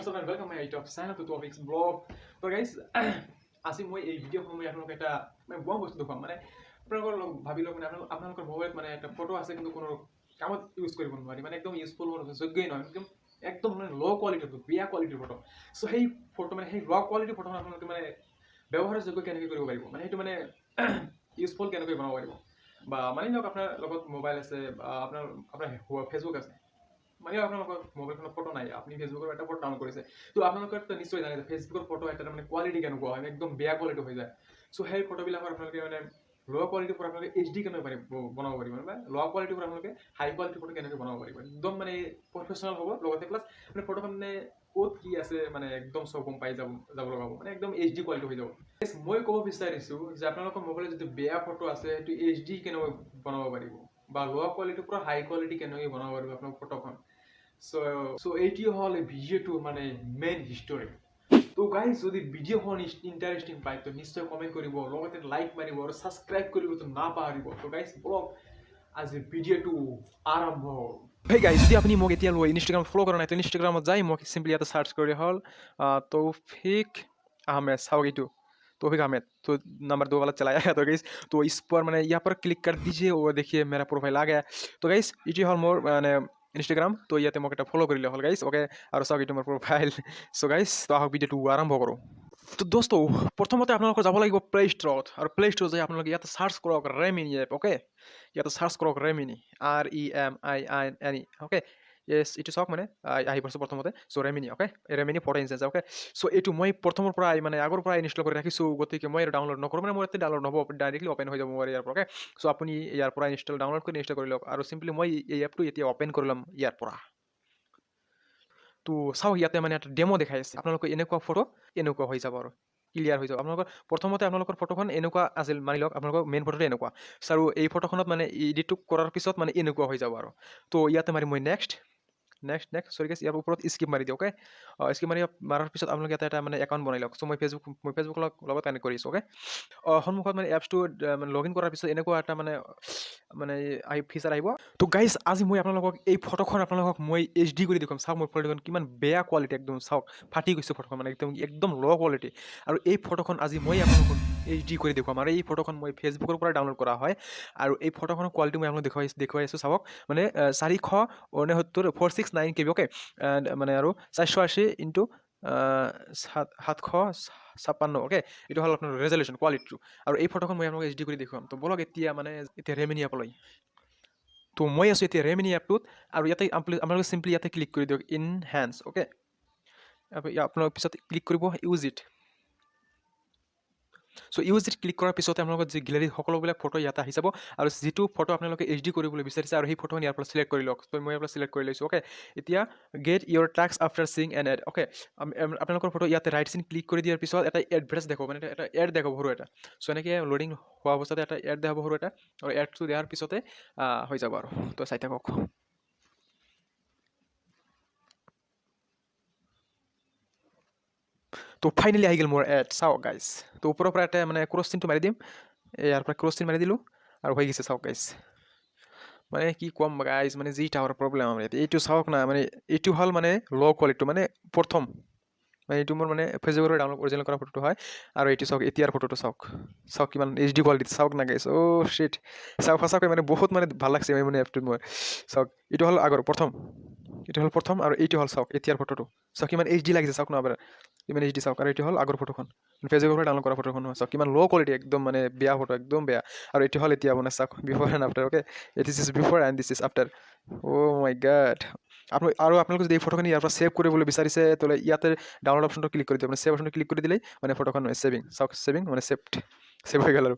What's up and welcome my YouTube channel to Topics Blog. তো guys, আজি মই এই ভিডিঅ'খন মই আপোনালোক এটা মানে বোৱা বস্তু দেখুৱাম। মানে আপোনালোকৰ লগত ভাবি লওক, মানে আপোনালোকৰ মোবাইলত মানে এটা ফটো আছে, কিন্তু কোনো কামত ইউজ কৰিব নোৱাৰি, মানে একদম ইউজফুল যোগ্যই নহয়, একদম একদম মানে ল' কোৱালিটিৰ, বেয়া কোৱালিটিৰ ফটো। চ' সেই ফটো মানে সেই ল' কোৱালিটিৰ ফটোখন আপোনালোকে মানে ব্যৱহাৰযোগ্য কেনেকৈ কৰিব পাৰিব, মানে সেইটো মানে ইউজফুল কেনেকৈ বনাব পাৰিব? বা মানি লওক আপোনাৰ লগত মোবাইল আছে বা আপোনাৰ আপোনাৰ ফেচবুক আছে, মানে আপোনালোকৰ মোবাইলখনত ফটো নাই, আপুনি ফেচবুকৰ এটা ফটো ডাউনলোড কৰিছে। তো আপোনালোকে তো নিশ্চয় জানে যে ফেচবুকৰ ফটো এটা মানে কোৱালিটি কেনেকুৱা হয়, একদম বেয়া কোৱালিটি হৈ যায়। চ' সেই ফটোবিলাকৰ আপোনালোকে মানে ল' কোৱালিটিৰ পৰা আপোনালোকে এইচ ডি কেনেকৈ পাৰিব বনাব পাৰিব, মানে ল' কোৱালিটিৰ পৰা আপোনালোকে হাই কোৱালিটিৰ ফটো কেনেকৈ বনাব পাৰিব, একদম মানে প্ৰফেচনেল হ'ব, লগতে প্লাছ মানে ফটোখন মানে ক'ত কি আছে মানে একদম চব গম পাই যাব যাব লগা হ'ব, মানে একদম এইচ ডি কোৱালিটি হৈ যাব। মই ক'ব বিচাৰিছোঁ যে আপোনালোকৰ মোবাইলত যিটো বেয়া ফটো আছে, সেইটো এইচ ডি কেনেকৈ বনাব পাৰিব বা ল' কোৱালিটিৰ পৰা হাই কোৱালিটি কেনেকৈ বনাব পাৰিব আপোনাৰ ফটোখন। চ' এইটোৱে হ'ল এই ভিডিঅ'টোৰ মানে মেইন হিষ্টৰী। তো গাইজ, যদি ভিডিঅ'খন ইণ্টাৰেষ্টিং পায়, তো নিশ্চয় কমেণ্ট কৰিব, লগতে লাইক মাৰিব আৰু ছাবস্ক্ৰাইব কৰিবতো নাপাহৰিব। তো গাইজ, বলক আজি ভিডিঅ'টো আৰম্ভ। হেই গাইজ, যদি আপুনি মোক এতিয়া লৈ ইনষ্টাগ্ৰাম ফ'ল' কৰা নাই, তো ইনষ্টাগ্ৰামত যাই মোক চিম্পলি ইয়াতে চাৰ্চ কৰি হ'ল তৌফিক আহমেদ। চাওক, এইটো तौफीक अहमद, तो नंबर 2 वाला चला आया। तो गाइस, तो इस पर मैंने यहाँ पर क्लिक कर दीजिए और देखिए, मेरा प्रोफाइल आ गया। तो गाइस, এইটো হ'ল মোৰ মানে ইনষ্টাগ্ৰাম। তো ইয়াতে মোক এটা ফ'ল' কৰিলে হ'ল গাইছ, অ'কে। আৰু চাওক, এইটো মোৰ প্ৰফাইল। চ' গাইছ, তো আহক ভিডিঅ'টো আৰম্ভ কৰোঁ। তো দোস্ত, প্ৰথমতে আপোনালোকৰ যাব লাগিব প্লে ষ্ট'ৰত আৰু প্লে ষ্ট'ৰত যাই আপোনালোকে ইয়াতে চাৰ্চ কৰক ৰেমিনি এপ, অ'কে। ইয়াতে চাৰ্চ কৰক ৰেমিনি, REMIINE, okay. য়েছ, এইটো চাওক, মানে আহি পৰিছে প্ৰথমতে। চ' ৰেমিনি, অ'কে, ৰেমিনি ফটো ইনচেঞ্চ, অ'কে। চ' এইটো মই প্ৰথমৰ পৰাই মানে আগৰ পৰাই ইনষ্টল কৰি ৰাখিছোঁ, গতিকে মই আৰু ডাউনলোড নকৰোঁ, মানে মোৰ ইয়াতে ডাউনলোড নহ'ব, ডাইৰেক্টলি অ'পেন হৈ যাব মোৰ ইয়াৰ পৰা, অ'কে। চ' আপুনি ইয়াৰ পৰা ইনষ্টল ডাউনলোড কৰি ইনষ্টল কৰি লওক আৰু চিম্পলি মই এই এপটো এতিয়া অ'পেন কৰি ল'ম ইয়াৰ পৰা। তো চাওক, ইয়াতে মানে এটা ডেমো দেখাই আছে আপোনালোকৰ, এনেকুৱা ফটো এনেকুৱা হৈ যাব আৰু ক্লিয়াৰ হৈ যাব। আপোনালোকৰ প্ৰথমতে আপোনালোকৰ ফটোখন এনেকুৱা আছিল, মানি লওক আপোনালোকৰ মেইন ফটোটো এনেকুৱা আৰু এই ফটোখনত মানে এডিটটো কৰাৰ পিছত মানে এনেকুৱা হৈ যাব। আৰু তো ইয়াতে মাৰি মই next, next, next, sorry guys, ইয়াৰ ওপৰত স্কিপ মাৰি দিওঁ, অ'কে। স্কিপ মাৰাৰ পিছত আপোনালোকে ইয়াতে এটা মানে একাউণ্ট বনাই লওক। চ' মই ফেচবুকৰ লগত কানেক্ট কৰিছোঁ, অ'কে। সন্মুখত মানে এপছটো মানে লগ ইন কৰাৰ পিছত এনেকুৱা এটা মানে মানে আহি ফিচাৰ আহিব। তো গাইজ, আজি মই আপোনালোকক এই ফটোখন আপোনালোকক মই এইচ ডি কৰি দেখুৱাম। চাওক, মোৰ ফটোখন কিমান বেয়া কোৱালিটি, একদম চাওক, ফাটি গৈছে ফটোখন, মানে একদম একদম ল' কোৱালিটি। আৰু এই ফটোখন আজি মই আপোনালোকক এইচ ডি কৰি দেখুৱাম। আৰু এই ফটোখন মই ফেচবুকৰ পৰা ডাউনলোড কৰা হয় আৰু এই ফটোখনৰ কোৱালিটি মই আপোনালোক দেখুৱাই আছোঁ। চাওক, মানে 469, 469 KB, okay. মানে আৰু 480 ইনটু 756, অ'কে। এইটো হ'ল আপোনাৰ ৰেজলিউশ্যন কোৱালিটিটো। আৰু এই ফটোখন মই আপোনালোক এইচ ডি কৰি দেখুৱাম। তো ব'লক এতিয়া মানে এতিয়া ৰেমিনি এপলৈ। তো মই আছোঁ এতিয়া ৰেমিনি এপটোত আৰু ইয়াতে আপোনালোকে চিম্পলি ইয়াতে ক্লিক কৰি দিয়ক ইনহেঞ্চ, অ'কে। আপোনালোক পিছত ক্লিক কৰিব use it. So use it click কৰাৰ পিছতে আপোনালোকৰ যি গেলেৰী, সকলোবিলাক ফটো ইয়াতে আহি যাব আৰু যিটো ফটো আপোনালোকে এইচ ডি কৰিবলৈ বিচাৰিছে আৰু সেই ফটোখন ইয়াৰ পৰা চিলেক্ট কৰি লওক। তো মই ইয়াৰ পৰা চিলেক্ট কৰি লৈছোঁ, অ'কে। এতিয়া "Get your task after seeing an ad", okay. আপোনালোকৰ ফটো ইয়াতে ৰাইট চিন ক্লিক কৰি দিয়াৰ পিছত এটা এডভাৰ্টাইজ দেখাব, মানে এটা এড দেখাব সৰু এটা। চ' এনেকৈ লোডিং হোৱা অৱস্থাতে এটা এড দেখাব সৰু এটা আৰু এডটো দিয়াৰ পিছতে হৈ যাব। আৰু তো চাই থাকক। তো ফাইনেলি আহি গ'ল মোৰ এড, চাওক গাইজ। তো ওপৰৰ পৰা এটা মানে ক্ৰছ চিনটো মাৰি দিম, ইয়াৰ পৰা ক্ৰছ চিন মাৰি দিলোঁ আৰু হৈ গৈছে। চাওক গাইজ, মানে কি ক'ম গাইজ, মানে যি টাৱাৰ প্ৰব্লেম আমাৰ ইয়াতে। এইটো চাওক না, মানে এইটো হ'ল মানে ল' কোৱালিটিটো, মানে প্ৰথম মানে এইটো মোৰ মানে ফেচবুকৰ ডাউনলোড অৰিজিনেল কৰা ফটোটো হয়। আৰু এইটো চাওক, এতিয়াৰ ফটোটো চাওক, চাওক কিমান এইচ ডি কোৱালিটি, চাওক না গাইজ। অ' শ্বিট, চাওক, সঁচাকৈ মানে বহুত মানে ভাল লাগছে মানে এপটোত মই। চাওক, এইটো হ'ল আগৰ প্ৰথম, এইটো হ'ল প্ৰথম আৰু এইটো হ'ল, চাওক, এতিয়াৰ ফটোটো চাওক, কিমান এইচ ডি লাগিছে, চাওক না এবাৰ, কিমান এইচ ডি চাওক। আৰু এইটো হ'ল আগৰ ফটোখন, ফেচবুকৰ পৰা ডাউনলোড কৰা ফটোখন, চাওক কিমান ল' কোৱালিটি, একদম মানে বেয়া ফটো, একদম বেয়া। আৰু এইটো হ'ল এতিয়া মানে চাওক, before and after, okay. This is before and this is after. Oh my God. আপুনি আৰু আপোনালোকে যদি এই ফটোখিনি ইয়াৰ পৰা ছেভ কৰিবলৈ বিচাৰিছে, তেতিয়াহ'লে ইয়াতে ডাউনলোড অপশ্যনটো ক্লিক কৰি দিয়ক। মানে ছেভ অপশ্যনটো ক্লিক কৰি দিলেই মানে ফটোখন ছেভিং, চাওক, ছেভিং মানে ছেভ হৈ গ'ল। আৰু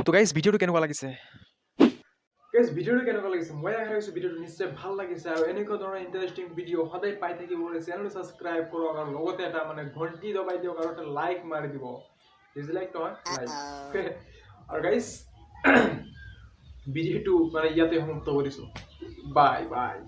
তো গাইজ, ভিডিঅ'টো কেনেকুৱা লাগিছে? গাইজ, ভিডিঅ'টো কেনেকুৱা লাগিছে? মই আশা ৰাখিছোঁ ভিডিঅ'টো নিশ্চয় ভাল লাগিছে। আৰু এনেকুৱা ধৰণৰ ইণ্টাৰেষ্টিং ভিডিঅ' সদায় পাই থাকিবলৈ চেনেলটো ছাবস্ক্ৰাইব কৰক আৰু লগতে এটা মানে ঘণ্টি দবাই দিয়ক আৰু এটা লাইক মাৰি দিব, ডিছলাইক নহয়, লাইক। আৰু গাইজ, ভিডিঅ'টো মানে ইয়াতে সমাপ্ত কৰিছোঁ। Bye bye.